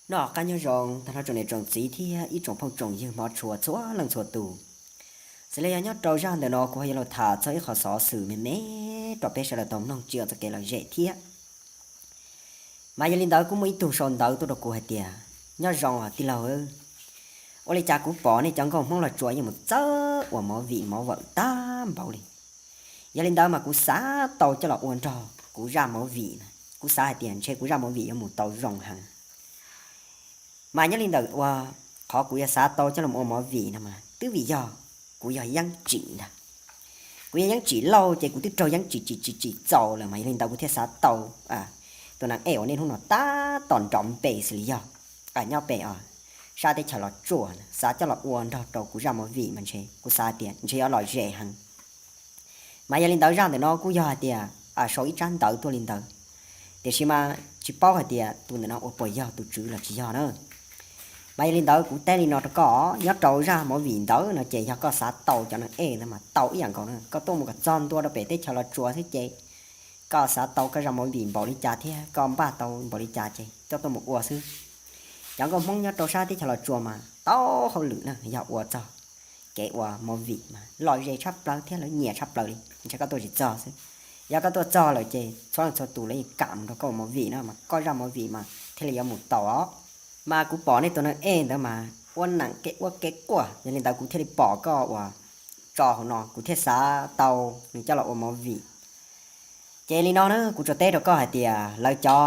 Noj qab nyob zoo tag nrho tsoom niam tsoom txiv thiab ib tsoom phooj tsoom ywg hmov tshua txhua leej txhua tus. Xws li yog nyob rau zaj ntawm no kuv ho yuav los tham txog ib qho xov xwm me me rau peb sawv daws tau mloog tsim txoj kev lom zem thiab. Mas yog li ntawd kuj muaj ib tug sau ntawv tuaj rau kuv hais tias, nyob zoo tij laug, ua li cas kuv pom nej cov nkauj Hmoob Los Tsuas yeej mus txawb ua movie mov vawm tag npaum li. Yog li ntawd mas kuv xav tau coj los ua nrog kuv zaj movie na, kuv xav hais tias ntshe kuv zaj movie yuav mus tau zoo heev. Mas nyob li ntawm ua qhov kuv yuav xav tau coj los ua movie no mas twb vim yog kuv yog yeeb tsim ntag. Kuv yog yeeb tsim lauj ces kuv twb raug yeeb tsim tsim tsim tsim txaus lawm mas yog li ntawd kuv thiaj xav tau tus Naj Ej uas nej hnub no tab tom nrov npe xws li yog nyob pem sab teb chaws Los Tsuas, xav coj los ua nrog rau kuv zaj movie mas ntshe kuv xav tias ntshe yuav lom zem heev. Mas yog li ntawd zaj ntawm no kuj yog hais tias sau ib tsab ntawv tuaj li ntawd, tiam sis mas tsis paub hais tias tus ntawm no ua puas yog tus tswv los tsis yog na. Mas yog li ntawd kuv teb li no rau koj, nyob rau zaj movie ntawd no ces yog koj xav tau cov Naj Ej ntawd mas tau ib yam nkaus na, koj tuaj mus kom txog ntua rau pem teb chaws Los Tsuas xwb ces koj xav tau koj zaj movie npaum li cas thiab koj npaj tau npaum li cas ces coj tuaj mus ua xwb. Cov nkauj Hmoob nyob rau sab teb chaws Los Tsuas mas tau hauj lwm na, yog ua txog kev ua movie mas lom zem tshaj plaws thiab lawv nyiam tshaj plaws li, ntshe koj tuaj tsis txog xwb. Yog koj tuaj txog lawm ces txhua leej txhua tus lawv yeej kam mus nrog koj ua movie na, mas koj zaj movie mas thiaj li yuav mus tau os. Mas kuv pom nej tus Naj Ej ntawd mas ua neem kev ua kev quaj, yog li ntawd kuv thiaj li pom koj uas tso hauv no kuv thiaj xav tau nws coj los ua movie. Ces li no na kuv tsuas teb rau koj hais tias lawv cov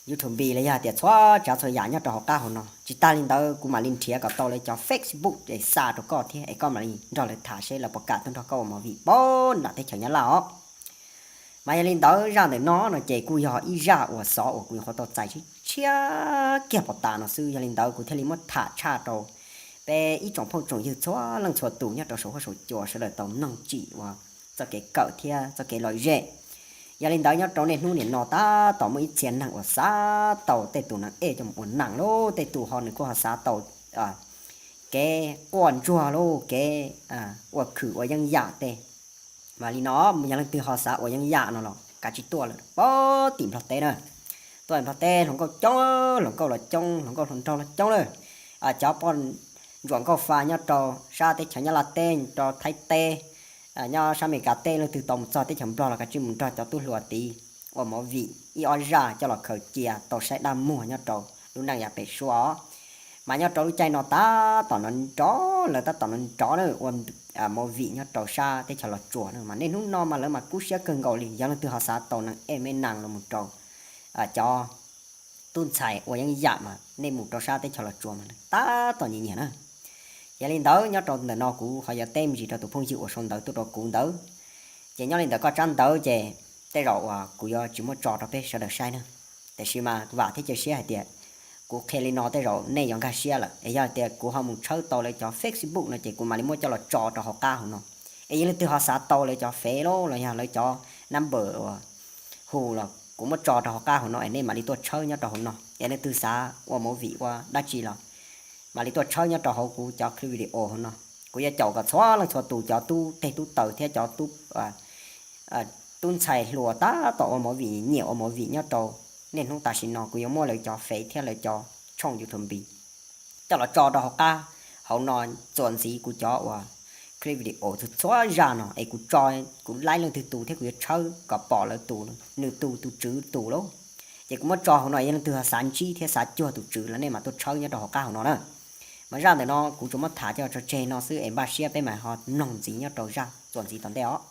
YouTube los yog hais tias txhua tsav txhua yam nyob rau hauv qab hauv no, tsis tas li ntawd kuv mam li nrhiav kom tau lawv cov Facebook es xa rau koj thiab es koj mam li nrog lawv tham seb lawv puas kam tuaj nrog koj ua movie pab nram teb chaws Nyab Laj os. Mas yog li ntawd zaj ntawm no no ces kuj yog ib zaj uas xov uas kuv nyuam qhuav tau txais tshiab tshiab kiag pom tas no xwb, yog li ntawd kuv thiaj li muab tham tshaj rau peb ib tsoom phooj tsoom ywg txhua leej txhua tus nyob rau saum huab saum cua sawv daws tau mloog tsim ua txoj kev kawm thiab txoj kev lom zem. Yog li ntawd nyob rau niaj hnub nim no tab tom muaj ib txhia neeg uas xav tau tej tus Naj Ej coj mus ua neem lauj, tej tus ho nws kuj ho xav tau kev quaj ntsuag lauj, kev ua khwm ua yeeb yam tej. Mas li no yog leej twg ho xav ua yeeb yam no los kav tsij tuaj lawm pab tim Nplog teb na. Tuaj Nplog teb hluas nkauj coob, hluas nkauj los coob, hluas nkauj hluas nraug los coob lawm. Cov poj ntsuam nkauj fa nyob rau sab teb chaws Nyab Laj teb, rau Thaib teb, nyob sab Amelikas teb, leej twg tau mus txog teb chaws Nplog los kav tsij mus nrog cov tub hluas tid ua movie ib ob zaj coj los khaws cia tau saib dab muag nyob rau lub neej yav pem suab os. Mas nyob rau lub caij no tab tom nrov nrov, lawv tab tom nrov nrov na ua movie nyob rau sab teb chaws Los Tsuas na, mas niaj hnub no mas lawv mas kub siab kawg nkaus li. Yog leej twg ho xav tau Naj Ej me nees los mus rau cov tub ntxhais ua yeeb yam mas nej mus rau sab teb chaws Los Tsuas mas tab tom nyiam nyiam na. Yog li ntawd nyob rau ntawm no kuv ho yuav teb me ntsis rau tus phooj ywg uas sau ntawv tuaj rau kuv ntawd. Ces nyob li ntawm koj tsab ntawv ces tej zaum uas kuv yuav tsis muab tso rau peb sawv daws saib na. Tiam sis mas vam thiab cia siab hais tias kuv qhia li no tej zaum nej yuav nkag siab lawm, es yog tias kuv ho mus tshawb tau lawv cov Facebook no ces kuv mam li muab coj los tso rau hauv qab hauv no. Es yog leej twg ho xav tau lawv cov fev los yog lawv cov number uas hu los kuv muab tso rau hauv qab hauv no es nej mam li tuaj tshawb nyob rau hauv no. Es leej twg xav ua movie ua dab tsi los mam li tuaj tshawb nyob rau hauv kuv cov clip video hauv no. Kuv yuav caum kom txhua leej txhua tus cov tub teg tub taw thiab cov tub tub ntxhais hluas tab tom ua movie, nyiam ua movie nyob rau niaj hnub tam sim no kuv yuav muab lawv cov fev thiab lawv cov tshooj YouTube coj los tso rau hauv qab hauv no. Txuas ntxiv kuv cov uas clip video txhua txhua zaj no es kuv tso, kuv laib leej twg tus thiab kuv yuav tshawb kom pom lawv tus, nws tus tus tswv tus lauj. Ces kuv muab tso hauv no, yog leej twg ho xav ntsib thiab xav cuag tus tswv los nej mam tuaj tshawb nyob rau hauv qab hauv no na. Mas zaj ntawm no kuv tsuas muab tham coj tso tseg no xwb es npaj siab peb mam ho mloog ntxiv nyob rau zaj txuas ntxiv tom ntej os.